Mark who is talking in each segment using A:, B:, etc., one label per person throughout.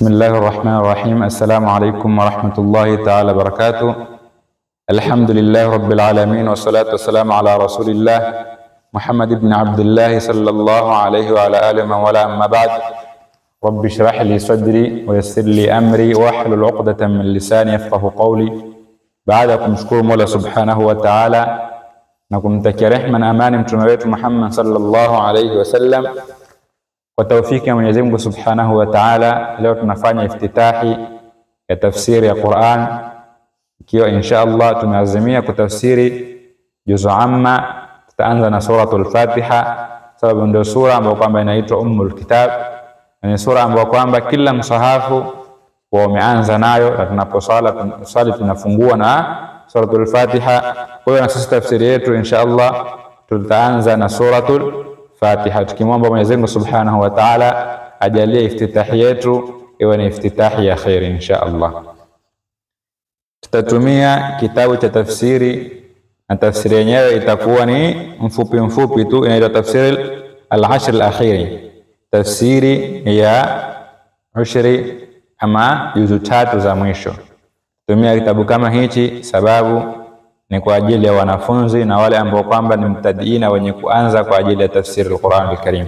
A: Bismillahir Rahmanir Rahim. Assalamu alaykum wa rahmatullahi ta'ala barakatuh. Alhamdulillahi rabbil alamin wassalatu wassalamu ala rasulillah Muhammad ibn Abdullah sallallahu alayhi wa ala alihi wa wala, amma ba'd. Rabbi shrah li sadri wa yassir li amri wahlul 'uqdatan min lisani yafqahu qawli. Baada ya kumshukuru Mola subhanahu wa ta'ala na kumtakia rehma na amani mtume wetu Muhammad sallallahu alayhi wasallam, kwa tawfiki ya Mwenyezi Mungu subhanahu wa ta'ala, leo tunafanya iftitahi ya tafsiri ya Qur'an, ikiwa insha Allah tumeazimia kutafsiri juzu amma. Tutaanza na suratul Fatiha, sababu ndio sura ambayo kwamba inaitwa Ummul Kitab, ni sura ambayo kwamba kila msahafu umeanza nayo, na tunaposala tunasali tunafungua na suratul Fatiha. Kwa hiyo na sisi tafsiri yetu insha Allah tutaanza na suratul Fatiha, tukimwomba Mwenyezi Mungu Subhanahu wa Ta'ala ajalie iftitahi yetu iwe ni iftitahi ya khairi insha Allah. Tutatumia kitabu cha tafsiri na tafsiri yenyewe itakuwa ni mfupi mfupi tu, inaitwa tafsiri al-ashr al-akhiri, tafsiri ya ushri ama juzu tatu za mwisho. Tumia kitabu kama hichi sababu ni kwa ajili ya wanafunzi na wale ambao kwamba ni mtadiina wenye kuanza kwa ajili ya tafsiri al-Qur'an al-Karim.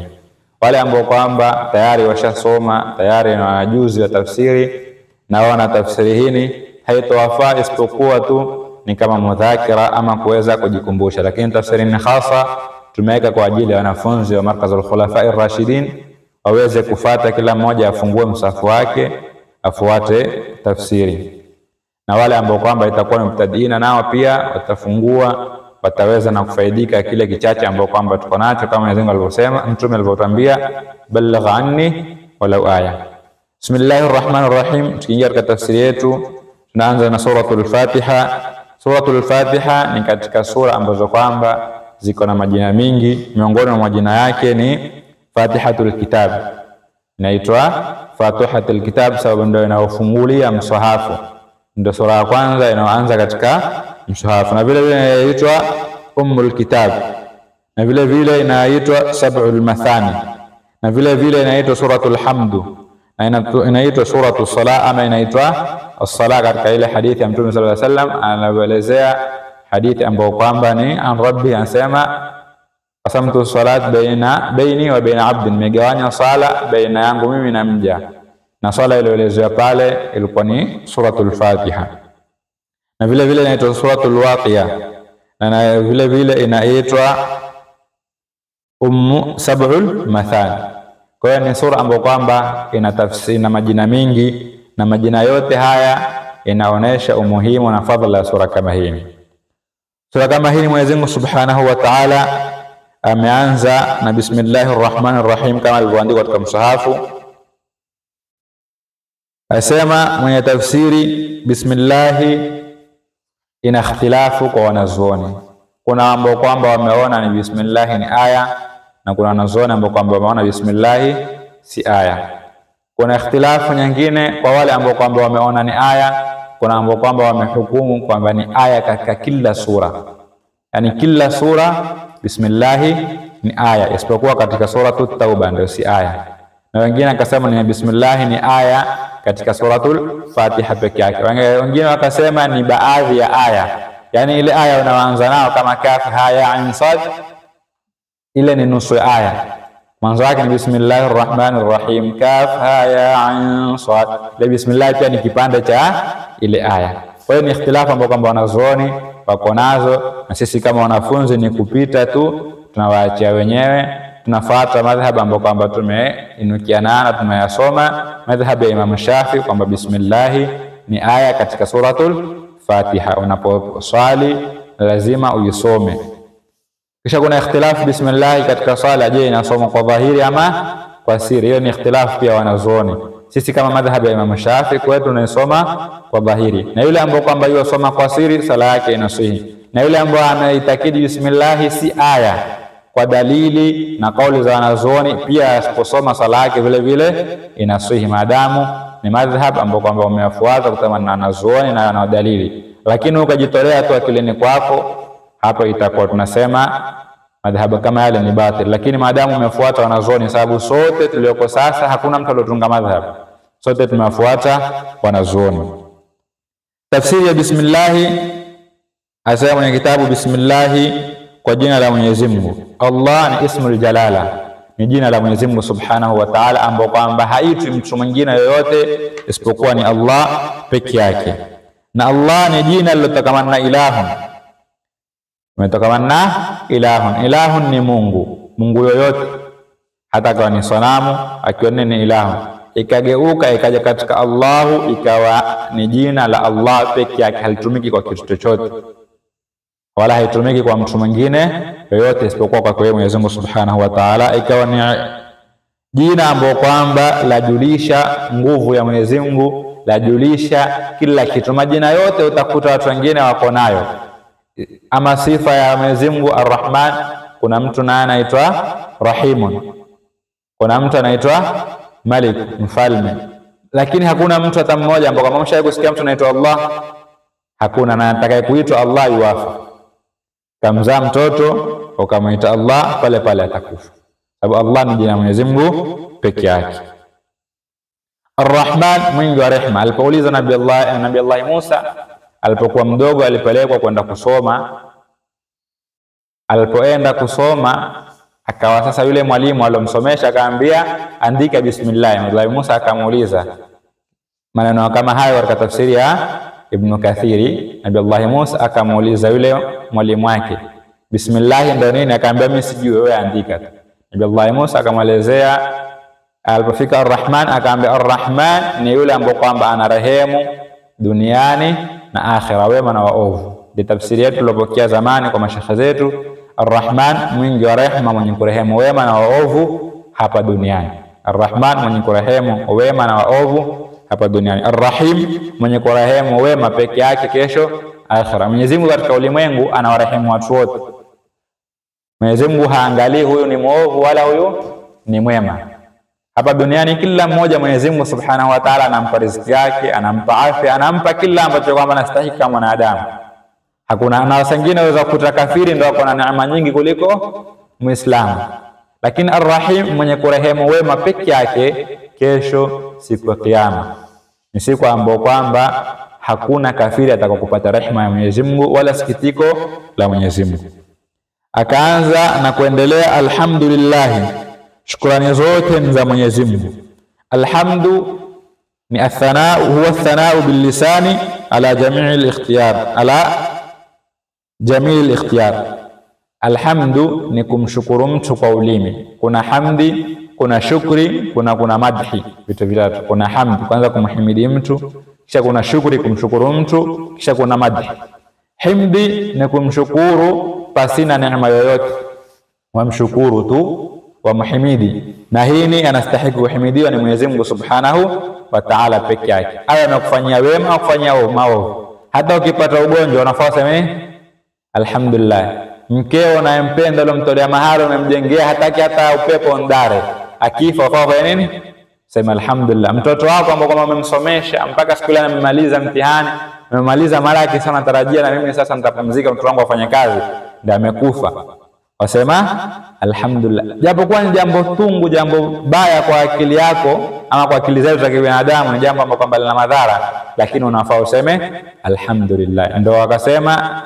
A: Wale ambao kwamba tayari washasoma, tayari na wanajuzi wa tafsiri na wana tafsiri hii, haitowafaa isipokuwa tu ni kama mudhakira ama kuweza kujikumbusha. Lakini tafsiri ni hasa tumeweka kwa ajili ya wanafunzi wa Markaz al-Khulafa ar-Rashidin waweze kufata, kila mmoja afungue msafu wake afuate tafsiri, na wale ambao kwamba itakuwa ni mtadiina nao pia watafungua, wataweza na kufaidika kile kichache ambao kwamba tuko nacho, kama Mwenyezi Mungu alivyosema, Mtume alivyotambia, balligh anni walau aya. Bismillahir Rahmanir Rahim. Tukiingia katika tafsiri yetu, tunaanza na suratul Fatiha. Suratul Fatiha ni katika sura ambazo kwamba ziko na majina mingi. Miongoni mwa majina yake ni Fatihatul Kitab, inaitwa Fatihatul Kitab sababu ndio inayofungulia msahafu, ndio sura ya kwanza inayoanza katika msahafu. Na vile vile inaitwa Ummul Kitab, na vile vile inaitwa Sab'ul Mathani, na vile vile inaitwa Suratul Hamdu, na inaitwa Suratul Salah ama inaitwa As-Salah katika ile hadithi ya Mtume sallallahu alaihi wasallam anaelezea hadithi ambayo kwamba ni an Rabbi, anasema qasamtu salat baina baini wa baina abdi, nimegawanya sala baina yangu mimi na mja. Na sala iliyoelezewa pale ilikuwa ni suratul Fatiha. Na vile vile inaitwa suratul Waqiya, na vile vile inaitwa Ummu Sab'ul Mathani. Kwa hiyo ni sura ambayo kwamba ina tafsiri na majina mingi, na majina yote haya inaonesha umuhimu na fadhila ya sura kama hii. Sura kama hii Mwenyezi Mungu Subhanahu wa Ta'ala ameanza na Bismillahir Rahmanir Rahim kama ilivyoandikwa katika msahafu. Asema mwenye tafsiri bismillahi ina ikhtilafu kwa wanazuoni. Kuna ambao kwamba wameona ni bismillahi ni aya, na kuna wanazuoni ambao kwamba wameona bismillahi si aya. Kuna ikhtilafu nyingine kwa wale ambao kwamba wameona ni aya, kuna ambao kwamba wamehukumu kwamba ni aya katika kila sura. Yani kila sura bismillahi ni aya, isipokuwa katika suratul Tauba ndio si aya. Na wengine akasema ni bismillahi ni aya katika suratul Fatiha peke yake. Wengine wakasema ni baadhi ya aya, yani ile aya unaanza nao kama kaf ha ya ain sad, ile ni nusu ya aya. Mwanzo wake ni bismillahir rahmanir rahim, kaf ha ya ain sad. Ile bismillah pia ni kipande cha ile aya. Kwa hiyo ni ikhtilafu ambao kwamba wanazuoni wako nazo, na sisi kama wanafunzi ni kupita tu, tunawaachia wenyewe. Tunafuata madhhabu ambao kwamba tumeinukiana na tumeyasoma, madhhabu ya Imam Shafi kwamba bismillah ni aya katika suratul Fatiha, unaposwali lazima uisome. Kisha kuna ikhtilafu bismillah katika swala, je, inasoma kwa dhahiri ama kwa siri? Hiyo ni ikhtilafu pia wanazuoni. Sisi kama madhhabu ya Imam Shafi kwetu tunaisoma kwa dhahiri, na yule ambaye kwamba yosoma kwa siri sala yake inasihi, na yule ambaye anaitakidi bismillah si aya kwa dalili na kauli za wanazuoni pia asiposoma sala yake vile vile inasihi, maadamu ni madhhab ambao kwamba umeyafuata kutokana na wanazuoni na na dalili. Lakini ukajitolea tu akilini kwako, hapo itakuwa tunasema madhhabu kama yale ni batil. Lakini maadamu umefuata wanazuoni, sababu sote tulioko sasa hakuna mtu aliyotunga madhhab, Sote tumewafuata wanazuoni. Tafsiri ya bismillahi, asema mwenye kitabu, bismillahi, kwa jina la Mwenyezi Mungu. Allah ni ismul jalala, ni jina la Mwenyezi Mungu Subhanahu wa Ta'ala, ambao kwamba haitwi mtu mwingine yoyote isipokuwa ni Allah peke yake. Na Allah ni jina lilotokamana na ilahun, umetokamana na ilahun. Ilahun ni Mungu, Mungu yoyote, hata kama ni sanamu, akiwa ni ilahun. Ikageuka ikaja katika Allahu, ikawa ni jina la Allah peke yake, halitumiki kwa kitu chochote wala haitumiki kwa mtu mwingine yoyote isipokuwa kwa kweli Mwenyezi Mungu Subhanahu wa Ta'ala. Ikawa ni jina ambalo kwamba lajulisha nguvu ya Mwenyezi Mungu, lajulisha kila kitu. Majina yote utakuta watu wengine wako nayo. Ama sifa ya Mwenyezi Mungu Ar-Rahman, kuna mtu naye anaitwa Rahimun, kuna mtu anaitwa Malik, mfalme, lakini hakuna mtu hata mmoja ambao kama mshawahi kusikia mtu anaitwa Allah, hakuna. Na atakaye kuitwa Allah yuafa. Kamzaa mtoto ukamwita Allah, pale pale atakufa, sababu Allah ni jina Mwenyezi Mungu peke yake. Ar-Rahman, mwingi wa rehema. Alipouliza Nabii Allah Musa alipokuwa mdogo, alipelekwa kwenda kusoma. Alipoenda kusoma, akawa sasa yule mwalimu alomsomesha akaambia andika bismillah. Nabii Musa akamuuliza maneno kama hayo katika tafsiri ya Ibn Kathiri. Nabii Allah Musa akamuuliza yule mwalimu wake, bismillah ndio nini? Akaambia mimi sijui, wewe andika. Nabii Allah Musa akamwelezea. Alipofika Ar-Rahman akaambia Ar-Rahman ni yule ambaye kwamba anarehemu duniani na akhira, wema na waovu. Ni tafsiri yetu tuliyopokea zamani kwa mashekhe zetu. Ar-Rahman, mwingi wa rehema, mwenye kurehemu wema na waovu hapa duniani. Ar-Rahman, mwenye kurehemu wema na waovu hapa duniani. Ar-Rahim, mwenye kurehemu wema peke yake kesho akhira. Mwenyezi Mungu katika ulimwengu anawarehemu watu wote. Mwenyezi Mungu haangalii huyu ni muovu wala huyu ni mwema. Hapa duniani kila mmoja Mwenyezi Mungu Subhanahu wa Ta'ala anampa riziki yake, anampa afya, anampa kila ambacho kwamba anastahili kama mwanadamu. Hakuna na wengine waweza kukuta kafiri ndio wako na neema nyingi kuliko Muislamu. Lakini Ar-Rahim, mwenye kurehemu wema peke yake kesho siku ya Kiyama. Ni siku ambayo kwamba hakuna kafiri atakayopata rehema ya Mwenyezi Mungu wala sikitiko la Mwenyezi Mungu. Akaanza na kuendelea, alhamdulillah, shukrani zote ni za Mwenyezi Mungu. Alhamdu ni athanau, huwa athanau bil lisani ala jamii al-ikhtiyar, ala jamii al-ikhtiyar. Alhamdu ni kumshukuru mtu kwa ulimi. Kuna hamdi, kuna shukri, kuna madhi, vitu vitatu. Kuna hamdi, kwanza kumhimidi mtu, kisha kuna shukri, kumshukuru mtu, kisha kuna madhi. Himdi ni kumshukuru pasina neema yoyote, wamshukuru tu, wamhimidi. Na hii ni anastahili kuhimidiwa ni Mwenyezi Mungu Subhanahu wa Ta'ala peke yake. Awe amekufanyia wema au kufanyia maovu. Hata ukipata ugonjwa unafaa useme alhamdulillah. Mkeo unayempenda, ulomtolea mahari, umemjengea, hataki hata upepo ndare, akifa unafaa ufanye nini? Sema alhamdulillah. Mtoto wako ambao kama umemsomesha mpaka siku ile amemaliza mtihani, amemaliza maraki sana, tarajia na mimi sasa nitapumzika, mtoto wangu afanye kazi, ndio amekufa, wasema alhamdulillah. Japokuwa ni jambo tungu, jambo baya kwa akili yako ama kwa akili zetu za kibinadamu, ni jambo ambalo kwamba lina madhara, lakini unafaa useme alhamdulillah. Ndio wakasema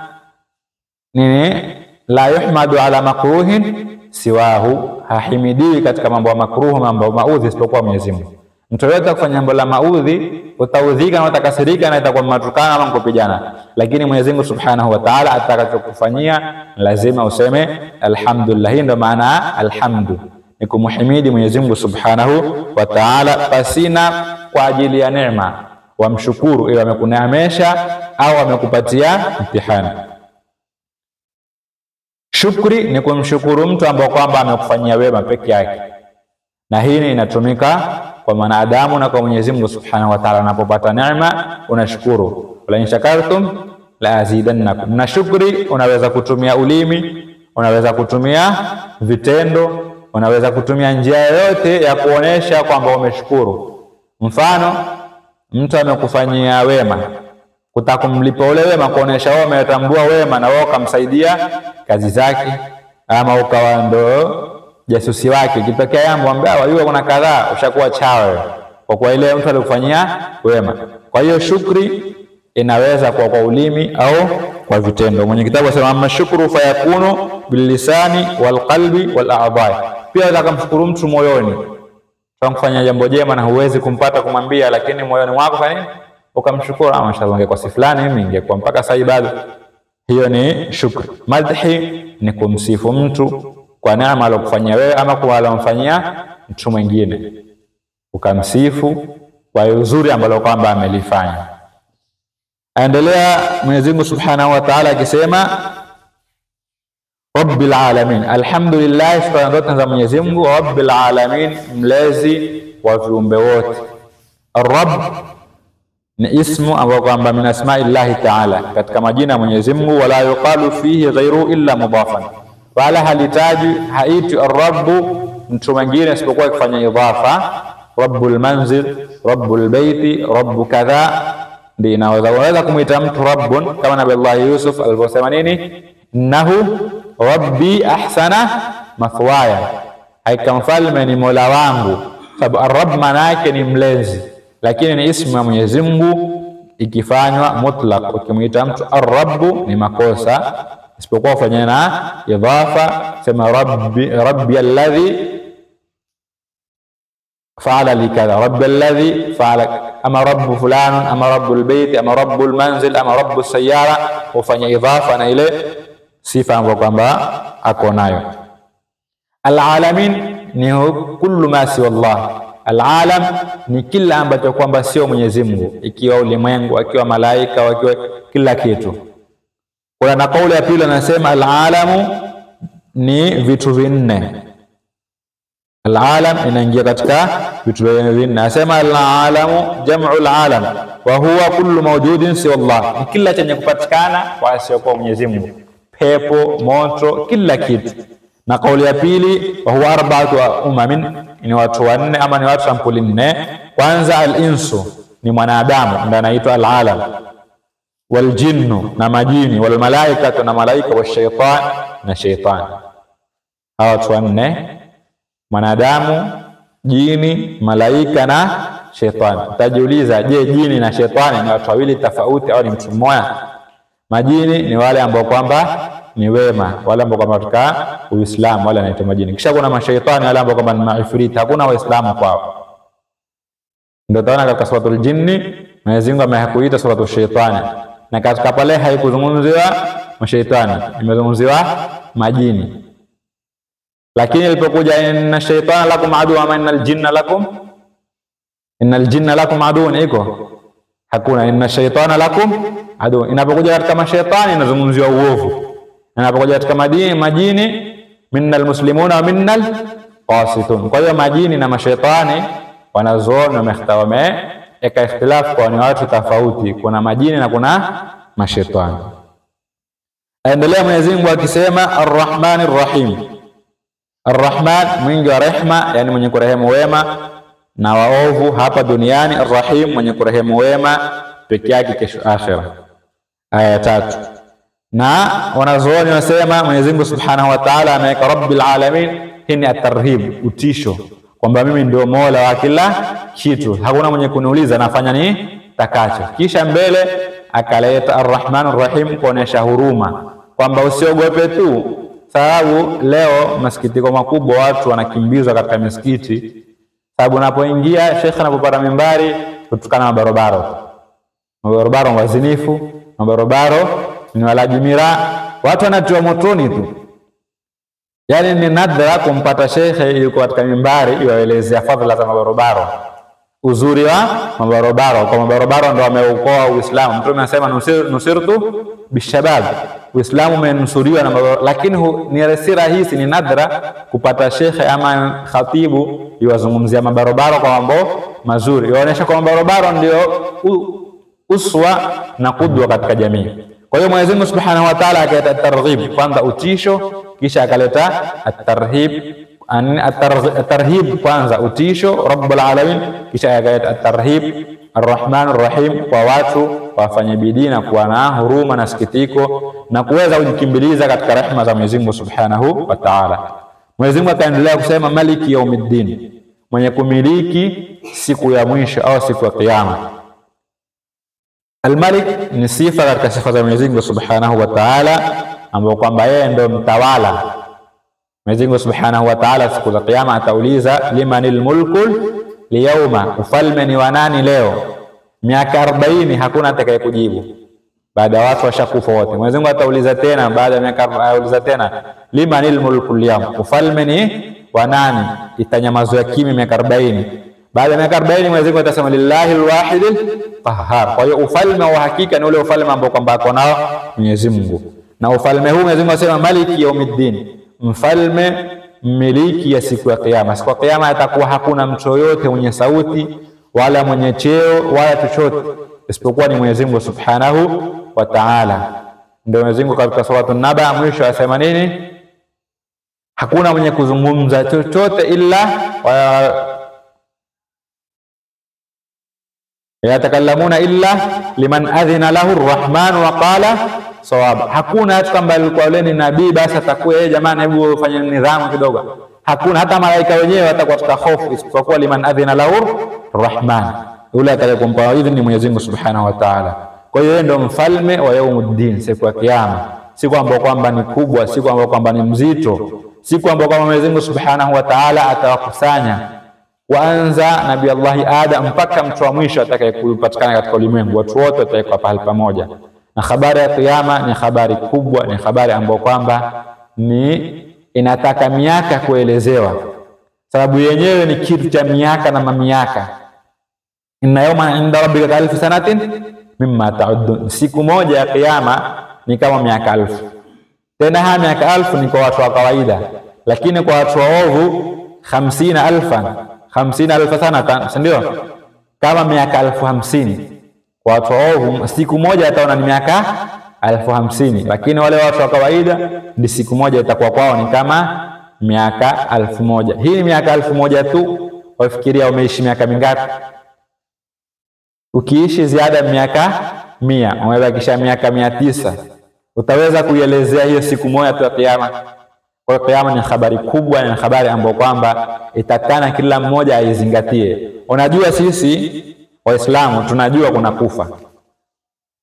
A: nini? La yuhmadu ala makruhin siwahu, hahimidiwi katika mambo ya makruhu, mambo maudhi, isipokuwa Mwenyezi Mungu. Mtu yote akifanya jambo la maudhi utaudhika na utakasirika na itakuwa matukana ama kupigana, lakini Mwenyezi Mungu Subhanahu wa Ta'ala atakachokufanyia lazima useme alhamdulillah. Hii ndio maana alhamdu, ni kumhimidi Mwenyezi Mungu Subhanahu wa Ta'ala pasina kwa ajili ya neema, wamshukuru iwe amekuneemesha au amekupatia mtihani. Shukri ni kumshukuru mtu ambaye kwamba amekufanyia wema peke yake, na hii inatumika kwa mwanadamu na kwa Mwenyezi Mungu Subhanahu wa Ta'ala. Unapopata neema unashukuru, la in shakartum la azidannakum. Na shukri unaweza kutumia ulimi, unaweza kutumia vitendo, unaweza kutumia njia yoyote ya kuonesha kwamba umeshukuru. Mfano, mtu amekufanyia wema, kutaka kumlipa ule wema, kuonesha wewe umetambua wema na wewe ukamsaidia kazi zake, ama ukawa ndo jasusi wake, kitokea jambo ambaye wajua kuna kadhaa, ushakuwa chawa. kwa kuwa ile mtu alikufanyia wema. Kwa hiyo shukri inaweza kuwa kwa ulimi au kwa vitendo. Mwenye kitabu asema amma shukru fayakunu bilisani walqalbi wala'dha'i. Pia unaweza kumshukuru mtu moyoni kwa kufanya jambo jema na huwezi kumpata kumwambia, lakini moyoni mwako fanya nini? Ukamshukuru, mashallah, ingekuwa si fulani mimi ingekuwa mpaka sasa bado. Hiyo ni shukri. Madhi ni kumsifu mtu kwa neema aliyokufanyia wewe ama kwa alomfanyia mtu mwingine, ukamsifu kwa uzuri ambalo kwamba amelifanya. Aendelea Mwenyezi Mungu Subhanahu wa Ta'ala akisema Rabbil alamin, alhamdulillah, shukrani zote za Mwenyezi Mungu, Rabbil alamin, mlezi wa viumbe wote. Rabb ni ismu ambayo kwamba min asma'illahi ta'ala, katika majina ya Mwenyezi Mungu, wala yuqalu fihi ghairu illa mudafan, wala halitaji haiti ar-rabbu mtu mwingine isipokuwa kufanya idhafa, rabbul manzil, rabbul baiti, rabbu kadha. Ndio inaweza kumuita mtu rabbun, kama Nabii Allah Yusuf alivyosema nini, innahu rabbi ahsana mathwaya, hakika mfalme ni mola wangu. Sababu ar-rabb maana yake ni mlezi, lakini ni ismu ya Mwenyezi Mungu ikifanywa mutlaq, ukimuita mtu ar-rabbu ni makosa, isipokuwa ufanye na idhafa, sema rabbi, rabbi alladhi faala li kadha, rabbi alladhi faala, ama rabbu fulan, ama rabbul bait, ama rabbul manzil, ama rabbu sayyara, ufanye idhafa na ile sifa ambayo kwamba ako nayo. Alalamin ni kullu ma siwa Allah. Alalam ni kila ambacho kwamba sio Mwenyezi Mungu, ikiwa ulimwengu, ikiwa malaika, ikiwa kila kitu. Kuna na kauli ya pili anasema alalamu ni vitu vinne. Alalam inaingia katika vitu vinne. Anasema alalamu jam'u alalam wa huwa kullu mawjudin siwa Allah, ni kila chenye kupatikana kwa sio kwa Mwenyezi Mungu, pepo, moto, kila kitu. Na kauli ya pili wa huwa arba'atu umamin, ni watu wanne ama ni watu sampuli nne. Kwanza al-insu ni mwanadamu ndiye anaitwa al-alam, wal jinnu na majini, wal malaikatu na malaika, wa shaytan na shaytan. Hawa watu wanne, mwanadamu, jini, malaika na shaytan. Utajiuliza, je, jini na shaytani ni watu wawili tofauti au ni mtu mmoja? Majini ni wale ambao kwamba ni wema, wale ambao kwamba katika Uislamu wale wanaitwa majini. Kisha kuna mashaitani wale ambao kwamba ni maifriti, hakuna Waislamu kwao. Ndio tunaona katika suratul Jinni Mwenyezi Mungu amekuita suratul Shaitani, na katika pale haikuzungumziwa mashaitani, imezungumziwa majini. Lakini ilipokuja inna shaitana lakum adu ama innal jinna lakum, innal jinna lakum aduun, iko hakuna inna shaitana lakum adu. Inapokuja katika mashaitani inazungumziwa uovu, inapokuja katika majini minnal muslimuna wa minnal qasitun. Kwa hiyo majini na mashaitani wanazuoni wameweka ikhtilafu kwa ni watu tofauti, kuna majini na kuna mashaitani. Aendelea Mwenyezi Mungu akisema Arrahmanir Rahim. Arrahman mwingi wa rehma, yani mwenye kurehemu wema na waovu hapa duniani. Arrahim mwenye kurehemu wema peke yake kesho akhera. Aya ya 3. Na wanazuoni wasema Mwenyezi Mungu Subhanahu wa Ta'ala ameweka Rabbil Alamin, hii ni atarhib, utisho kwamba mimi ndio Mola wa kila kitu, hakuna mwenye kuniuliza nafanya nini takacho. Kisha mbele akaleta Arrahmanir Rahim kuonesha huruma kwamba usiogope tu, sababu leo masikitiko makubwa watu wanakimbizwa katika misikiti, sababu unapoingia shekhe anapopata mimbari kutukana mabarobaro, mabarobaro wazinifu, mabarobaro ni walaji miraa, watu wanatiwa motoni tu. Yani ni nadra kumpata shekhe yuko katika mimbari iwaelezea fadhila za mabarobaro, uzuri wa mabarobaro, kwa mabarobaro ndo wameokoa Uislamu. Mtume anasema nusirtu bishabab, Uislamu umenusuriwa na mabarobaro. Lakini ni si rahisi, ni nadra kupata shekhe ama khatibu iwazungumzia mabarobaro kwa mambo mazuri, iwaonyesha kwa mabarobaro ndio uswa na kudwa katika jamii. Kwa hiyo Mwenyezi Mungu Subhanahu wa Ta'ala akaleta targhib, kwanza utisho, kisha akaleta at-tarhib, at-tarhib kwanza utisho Rabbul Alamin, kisha akaleta at-tarhib Arrahman Arrahim kwa watu wafanye bidii na kuwa na huruma na sikitiko na kuweza kujikimbiliza katika rehema za Mwenyezi Mungu Subhanahu wa Ta'ala. Mwenyezi Mungu akaendelea kusema Maliki Yaumiddin, mwenye kumiliki siku ya mwisho au siku ya Kiyama. Al-Malik ni sifa katika sifa za Mwenyezi Mungu Subhanahu wa Ta'ala, ambapo kwamba yeye ndio mtawala. Mwenyezi Mungu Subhanahu wa Ta'ala siku za Kiyama atauliza limanil mulku liyawma, ufalme ni wa nani leo? Miaka 40 hakuna atakayekujibu. Baada watu washakufa wote. Mwenyezi Mungu atauliza tena baada ya miaka 40 tena, limanil mulku liyawma, ufalme ni wa nani? Itanyamazwa kimya miaka 40. Baada ya miaka 40 Mwenyezi Mungu atasema lillahi alwahidil qahhar. Kwa hiyo ufalme wa hakika ni ule ufalme ambao kwamba ako nao Mwenyezi Mungu. Na ufalme huu Mwenyezi Mungu asema maliki yaumiddin, mfalme mmiliki ya siku ya Kiyama. Siku ya Kiyama atakuwa hakuna mtu yoyote mwenye sauti wala mwenye cheo wala chochote isipokuwa ni Mwenyezi Mungu Subhanahu wa Ta'ala. Ndio Mwenyezi Mungu katika sura An-Naba mwisho asema nini? Hakuna mwenye kuzungumza chochote illa yatakallamuna illa liman adhina lahu arrahman wa qala sawab. Hakuna hata kwamba alikuwa yule ni nabii basi atakuwa yeye, jamani hebu fanye nidhamu kidogo. Hakuna, hata malaika wenyewe watakuwa katika hofu isipokuwa liman adhina lahu arrahman, yule atakayekumpa idhini Mwenyezi Mungu Subhanahu wa Ta'ala. Kwa hiyo yeye ndio mfalme wa yaumuddin, siku ya Kiyama, siku ambayo kwamba ni kubwa, siku ambayo kwamba ni mzito, siku ambayo kwamba Mwenyezi Mungu Subhanahu wa Ta'ala atawakusanya kuanza Nabii Allah Adam mpaka mtu wa mwisho atakayekupatikana katika ulimwengu, watu wote watakuwa pahali pamoja. Na habari ya Kiyama ni habari kubwa, ni habari ambayo kwamba ni inataka miaka kuelezewa, sababu yenyewe ni kitu cha miaka na mamiaka. Inna yawman inda rabbika ka alfi sanatin mimma ta'uddun, siku moja ya Kiyama ni kama miaka 1000. Tena haya miaka 1000 ni kwa watu wa kawaida, lakini kwa watu waovu 50,000 50,000 sanatan, si ndio? Kama miaka 50,000 kwa watu waovu, siku moja ataona ni miaka 50,000, lakini wale watu wa kawaida ni siku moja itakuwa kwao ni kama miaka 1000. Hii ni miaka 1000 tu. Wafikiria umeishi miaka mingapi? Ukiishi ziada miaka 100, umebakisha miaka 900. Utaweza kuielezea hiyo siku moja tu ya Kiyama? Kwa Kiyama ni habari kubwa, ni habari ambayo kwamba itakana kila mmoja aizingatie. Unajua sisi Waislamu tunajua kuna kufa.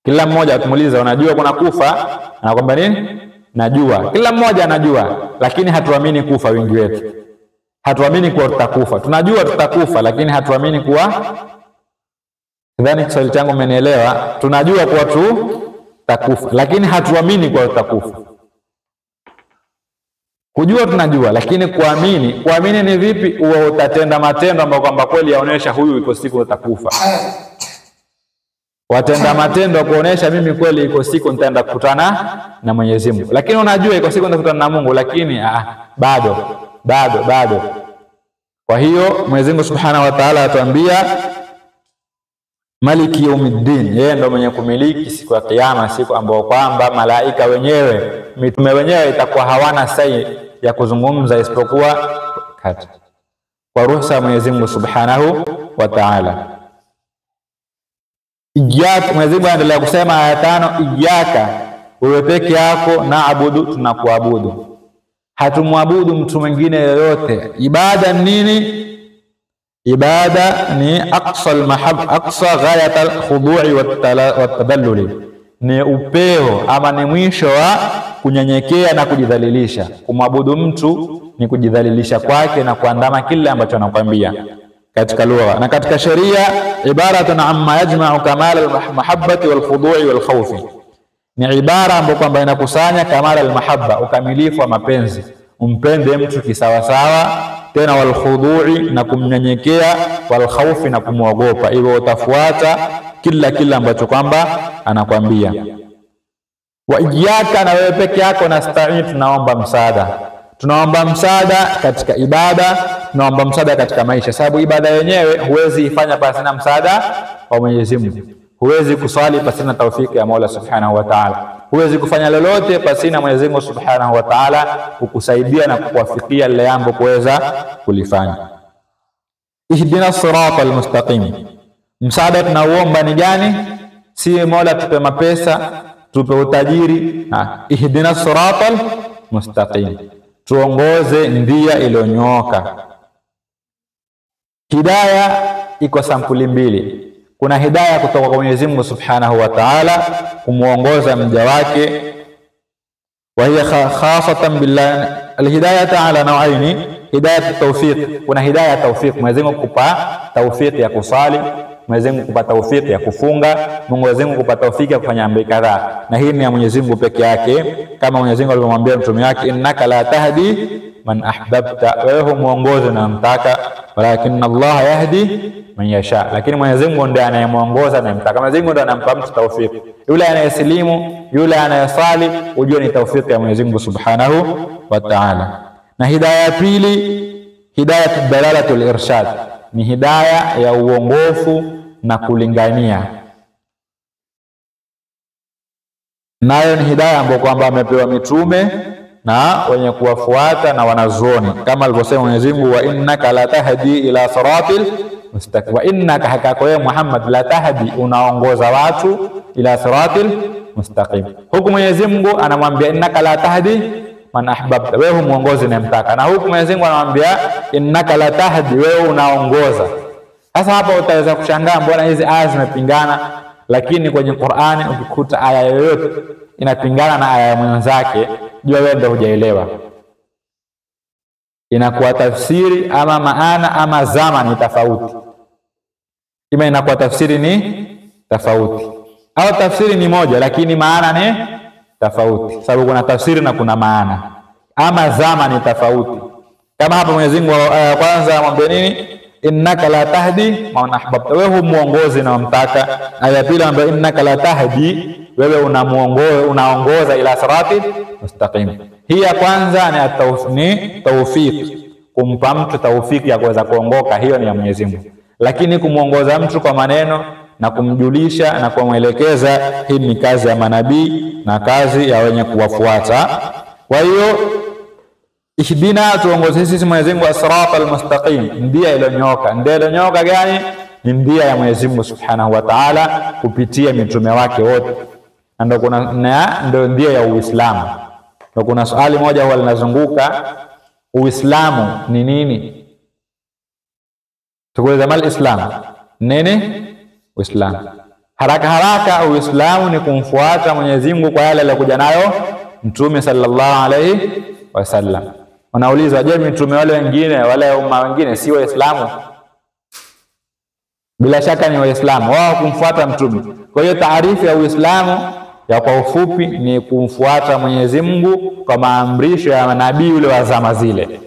A: Kila mmoja akimuuliza unajua kuna kufa, anakwambia nini? Najua. Kila mmoja anajua, lakini hatuamini kufa wengi wetu. Hatuamini kuwa tutakufa. Tunajua tutakufa, lakini hatuamini kuwa. Sidhani Kiswahili changu mmenielewa. Tunajua kuwa tutakufa, lakini hatuamini kuwa tutakufa. Kujua tunajua, lakini kuamini, kuamini ni vipi? Uwe utatenda matendo ambayo kwamba kweli yaonesha huyu iko siku utakufa. Watenda matendo kuonesha mimi kweli iko siku nitaenda kukutana na Mwenyezi Mungu. Lakini unajua iko siku nitakutana na Mungu, lakini bado bado bado. Kwa hiyo Mwenyezi Mungu Subhanahu wa Ta'ala atuambia Maliki yaumiddin, yeye ndo mwenye kumiliki siku ya Kiyama, siku ambayo kwamba malaika wenyewe, mitume wenyewe itakuwa hawana sai ya kuzungumza isipokuwa kati kwa ruhusa ya Mwenyezi Mungu Subhanahu wa Ta'ala. Iyaka, Mwenyezi Mungu anaendelea kusema aya 5, iyaka, wewe peke yako, naabudu, tunakuabudu. Hatumwabudu mtu mwingine yoyote. Ibada nini? Ibada ni aqsa al-mahab, aqsa ghayat al-khudu'i wat-tadalluli, ni upeo ama ni mwisho wa kunyenyekea na kujidhalilisha. Kumwabudu mtu ni kujidhalilisha kwake na kuandama kile ambacho anakuambia katika lugha na katika sheria. Ibaratun amma yajma'u kamal al-mahabbati wal-khudu'i wal-khawfi, ni ibara ambayo kwamba inakusanya kamal al-mahabba, ukamilifu wa mapenzi, umpende mtu kisawasawa, tena walkhudhu'i, na kumnyenyekea, walkhawfi, na kumwogopa. Hivyo utafuata kila ambacho kwamba anakwambia. Wa iyyaka, na wewe peke yako, nasta'in, tunaomba msaada. Tunaomba msaada katika ibada, tunaomba msaada katika maisha, sababu ibada yenyewe huwezi ifanya pasina msaada wa Mwenyezi Mungu. Huwezi kuswali pasina taufiki ya Mola Subhanahu wa Ta'ala. Huwezi kufanya lolote pasina Mwenyezi Mungu Subhanahu wa Ta'ala kukusaidia na kukuafikia lile jambo kuweza kulifanya. Ihdina siratal mustaqim. Msaada tunauomba ni gani? Si Mola tupe mapesa, tupe utajiri. Ihdina siratal mustaqim, tuongoze njia iliyonyooka. Hidayah iko sampuli mbili. Kuna hidayah kutoka kwa Mwenyezi Mungu Subhanahu wa Ta'ala kumuongoza mja wake, wa hiya khasatan billah. Alhidayah ta'ala nawaini, hidayah tawfiq. Kuna hidayah tawfiq, Mwenyezi Mungu kukupa tawfiq ya kusali, Mwenyezi Mungu kukupa tawfiq ya kufunga, Mwenyezi Mungu kukupa tawfiq ya kufanya amri kadhaa, na hii ni ya Mwenyezi Mungu peke yake, kama Mwenyezi Mungu alivyomwambia mtume wake, innaka la tahdi man ahbabta, wewe humuongozi unamtaka, walakin Allah yahdi man yasha, lakini Mwenyezi Mungu ndiye anayemuongoza anayemtaka. Mwenyezi Mungu ndiye anampa mtu tawfiq. Yule anayesilimu, yule anayesali, ujue ni tawfiq ya Mwenyezi Mungu Subhanahu wa Ta'ala. Na hidayah ya pili, hidayah dalalatul irshad, ni hidayah ya uongofu na kulingania. Nayo ni hidayah ambayo kwamba amepewa mitume na wenye kuwafuata na wanazuoni, kama alivyosema Mwenyezi Mungu, wa innaka la tahdi ila siratil mustaqim. Wa innaka, hakika wewe Muhammad, la tahdi, unaongoza watu, ila siratil mustaqim. Huku Mwenyezi Mungu anamwambia innaka la tahdi man ahbabta, wewe humuongozi unayemtaka, na huku Mwenyezi Mungu anamwambia innaka la tahdi, wewe unaongoza. Sasa hapa utaweza kushangaa mbona hizi aya zimepingana, lakini kwenye Qur'ani ukikuta aya yoyote inapingana na aya ya mwenzake, jua wewe ndio hujaelewa. Inakuwa tafsiri ama maana ama zama ni tofauti. Ima inakuwa tafsiri ni tofauti, au tafsiri ni moja lakini maana ni tofauti, sababu kuna tafsiri na kuna maana, ama zama ni tofauti. Kama hapa Mwenyezi Mungu kwanza amwambia nini? Innaka la tahdi man ahbabta, wewe humuongozi na umtaka. Aya pili ambayo innaka la tahdi, wewe unamuongoza, unaongoza ila sirati mustaqim. Hii ya kwanza ni tawfiq, kumpa mtu tawfiki ya kuweza kuongoka, hiyo ni ya Mwenyezi Mungu. Lakini kumuongoza mtu kwa maneno na kumjulisha na kumwelekeza, hii ni kazi ya manabii na kazi ya wenye kuwafuata. Kwa hiyo ihdina, tuongoze sisi Mwenyezi Mungu as-sirata al-mustaqim, ndia iliyonyooka. Ndia iliyonyooka gani? Ni ndia ya Mwenyezi Mungu Subhanahu wa Ta'ala kupitia mitume wake wote. Ndio kuna ndio ndia ya Uislamu. Ndio kuna swali moja huwa linazunguka, Uislamu ni nini? Tukueleza mal Islam nini? Uislamu haraka haraka, Uislamu ni kumfuata Mwenyezi Mungu kwa yale aliyokuja nayo Mtume sallallahu alaihi wasallam. Wanauliza, je, mitume wale wengine wale umma wengine si Waislamu? Bila shaka ni Waislamu, wao kumfuata mtume. Kwa hiyo taarifu ya Uislamu ya kwa ufupi ni kumfuata Mwenyezi Mungu kwa maamrisho ya nabii yule wa zama zile.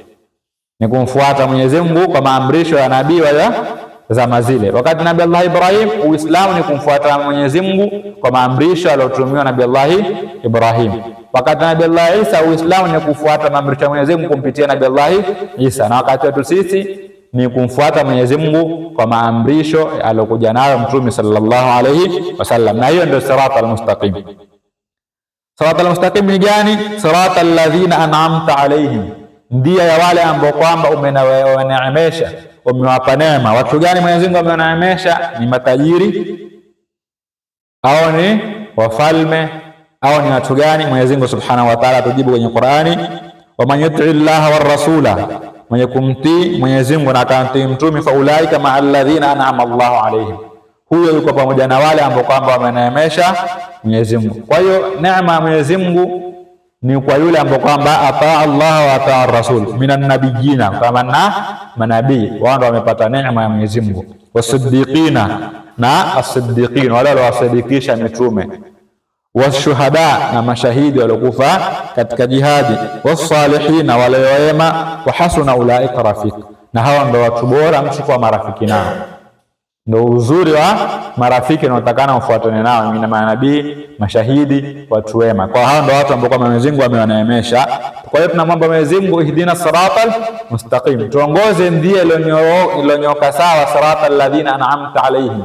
A: Ni kumfuata Mwenyezi Mungu kwa maamrisho ya nabii wa zama zile. Wakati Nabii Allah Ibrahim, Uislamu ni kumfuata Mwenyezi Mungu kwa maamrisho aliyotumiwa Nabii Allah Ibrahim. Wakati Nabii Allah Isa, Uislamu ni kufuata maamrisho ya Mwenyezi Mungu kumpitia Nabii Allah Isa. Na wakati wetu sisi ni kumfuata Mwenyezi Mungu kwa maamrisho aliyokuja nayo Mtume sallallahu alayhi wasallam. Na hiyo ndio sirata al-mustaqim. Sirata al-mustaqim ni gani? Sirata alladhina an'amta alayhim, ndia ya wale ambao kwamba umewaneemesha, umewapa neema. Watu gani Mwenyezi Mungu amewaneemesha? Ni matajiri au ni wafalme au ni watu gani? Mwenyezi Mungu Subhanahu wa Ta'ala tujibu kwenye Qur'ani, wa man yuti llaha war rasula, mwenye kumtii Mwenyezi Mungu na akamtii mtume, fa ulaika ma alladhina an'ama Allahu alayhim, huyo yuko pamoja na wale ambao kwamba wameneemesha Mwenyezi Mungu. Kwa hiyo neema ya Mwenyezi Mungu ni kwa yule ambao kwamba ataa Allah wa ataa Rasul minan nabiyina, kama na manabii wao ndio wamepata neema ya Mwenyezi Mungu, wasiddiqina na as-siddiqin, wale waliowasadikisha mitume, washuhada na mashahidi waliokufa katika jihadi, wasalihina wale wema, wa hasuna ulaika rafiq, na hawa ndio watu bora mtu kwa marafiki nao. Ndio uzuri wa marafiki unaotakana ufuatane nao, ni manabii, mashahidi, watu wema. Kwa hao ndio watu ambao kwa Mwenyezi Mungu amewaneemesha. Kwa hiyo tunamwomba Mwenyezi Mungu ihdina siratal mustaqim, tuongoze njia iliyonyooka sawa, siratal ladhina an'amta alaihim,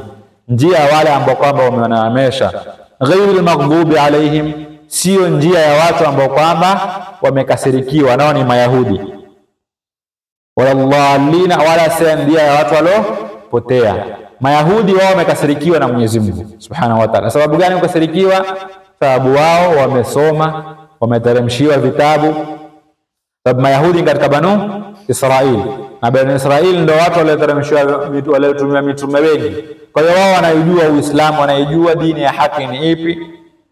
A: njia wale ambao kwamba umewaneemesha, ghairil maghdubi alaihim, sio njia ya watu ambao kwamba wamekasirikiwa, nao ni Mayahudi, wala dhalina, wala sio njia ya watu waliopotea. Mayahudi wao wamekasirikiwa na Mwenyezi Mungu Subhanahu wa Ta'ala. Sababu gani wamekasirikiwa? Sababu wao wamesoma, wameteremshiwa vitabu. Sababu Mayahudi katika Banu Israil. Na Banu Israil ndio watu walioteremshwa, waliotumia mitume wengi. Kwa hiyo wao wanaijua Uislamu, wanaijua dini ya haki ni ipi.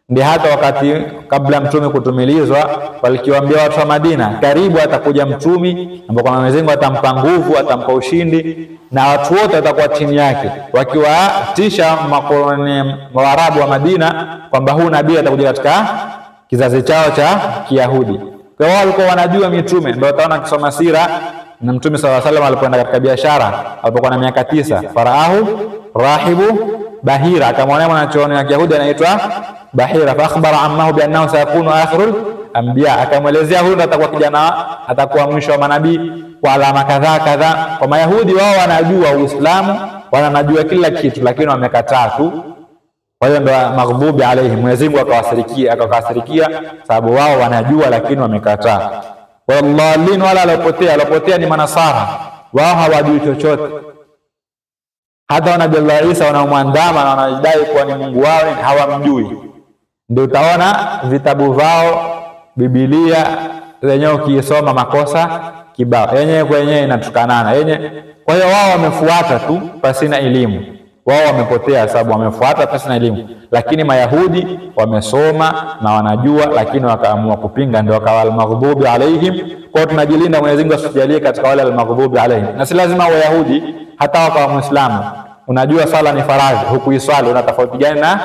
A: Ndio hata wakati kabla mtume kutumilizwa walikiwaambia watu wa Madina, karibu atakuja mtume ambaye kwa Mwenyezi Mungu atampa nguvu, atampa ushindi na watu wote watakuwa chini yake, wakiwatisha makoloni Waarabu wa Madina kwamba huu nabii atakuja katika kizazi chao cha Kiyahudi. Kwa hiyo walikuwa wanajua mitume, ndio utaona kisoma sira na Mtume sallallahu alaihi wasallam alipoenda katika biashara alipokuwa na miaka 9, faraahu rahibu Bahira, akamwona mwanachuoni wa Kiyahudi anaitwa Bahira, fa akhbara ammahu bi annahu sayakunu akhirul anbiya, akamwelezea huyu ndo atakuwa kijana, atakuwa mwisho wa manabii kwa alama kadhaa kadhaa. Kwa Mayahudi wao wanajua Uislamu, wanajua kila kitu, lakini wamekataa tu. Kwa hiyo ndo maghdubi alaihim, Mwenyezi Mungu akawasirikia, akawasirikia sababu wao wanajua lakini wamekataa. Wallalin, wala alopotea, alopotea ni manasara, wao hawajui chochote. Hata Nabii Isa wanaomwandama na wanadai kuwa ni Mungu wao hawamjui. Ndio utaona vitabu vao, Biblia wenyewe ukisoma makosa kibao, yenyewe kwa yenyewe inatukanana yenyewe. Kwa hiyo wao wamefuata tu pasina elimu, wao wamepotea sababu wamefuata pasina elimu. Lakini Mayahudi wamesoma na wanajua, lakini wakaamua kupinga, ndio wakawa al-maghdubi alaihim. Kwa tunajilinda, Mwenyezi Mungu asitujalie katika wale al-maghdubi alaihim. Na si lazima Wayahudi, hata wakawa Muislamu. Unajua sala ni faradhi, hukuiswali, una tofauti gani na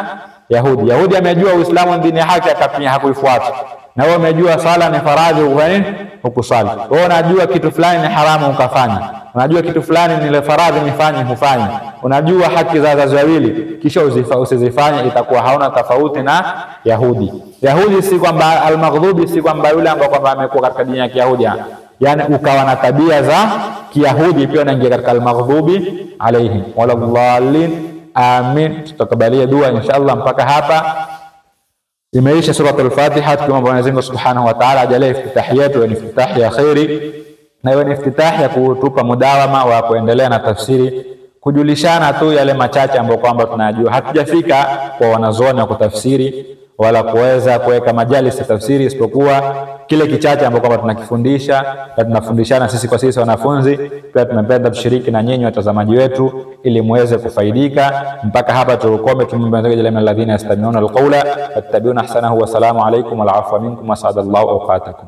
A: Yahudi? Yahudi amejua Uislamu ni dini ya haki, akapinga, hakuifuata. Na wewe umejua sala ni faradhi, hufanye hukuswali. Wewe unajua kitu fulani ni haramu ukafanya. Unajua kitu fulani ni faradhi nifanye, hufanye. Unajua haki za wazazi wawili, kisha usizifanye, itakuwa hauna tofauti na Yahudi. Yahudi si kwamba al-maghdubi, si kwamba yule ambaye kwamba amekuwa katika dini ya Kiyahudi, yani ukawa na tabia za Kiyahudi pia unaingia katika al-maghdubi alaihim waladhdallin. Amin. Tutakabalia dua inshallah. Mpaka hapa imeisha suratul Fatiha. Tukiomba Mwenyezi Mungu Subhanahu wa Ta'ala ajalie iftitahi yetu ni iftitahi ya khairi, na iwe ni iftitahi ya kutupa mudawama wa kuendelea na tafsiri, kujulishana tu yale machache ambayo kwamba tunajua. Hatujafika kwa wanazuoni wa kutafsiri wala kuweza kuweka majalis ya tafsiri, isipokuwa kile kichache ambacho kwamba tunakifundisha na tunafundishana sisi kwa sisi wanafunzi. Pia tunapenda tushiriki na nyinyi watazamaji wetu ili muweze kufaidika. Mpaka hapa tukome, tumombe jalla alladhina yastami'una alqawla fattabi'una ahsanahu. Wa salamu alaykum wal afwa minkum wa sa'adallahu awqatakum.